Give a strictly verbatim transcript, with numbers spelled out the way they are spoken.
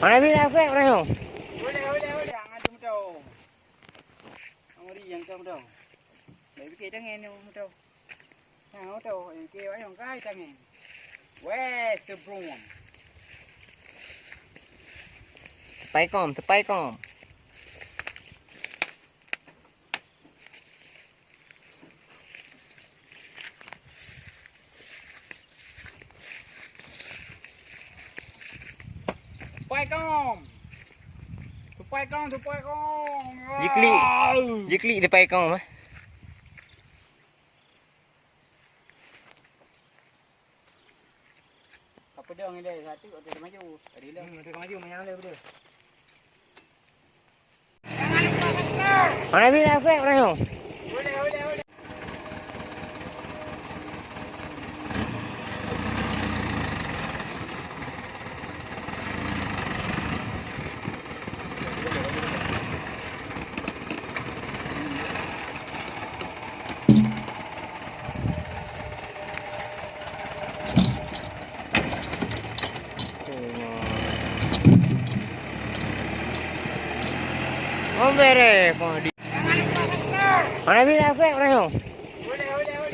Mana bila apa orang tu? Boleh, boleh, boleh. Jangan tu tu. Amori yang tu tu. Baik, kita dengan tu tu. Nah, tu, okey, ayong kai tangan. Weh, sebrum. Tepai kom, tepai kom. Tepai kom. Tepai kom, tepai kom. Jiklik. Jiklik tepai kom, eh. Ka peudong ilèe, satu ada maju. Ada ilèe. Hmm, ada maju, manyang ilèe peudong. Mana ni, apa orang tu? Oh, bere, kau di. Mana bila apa orang tu?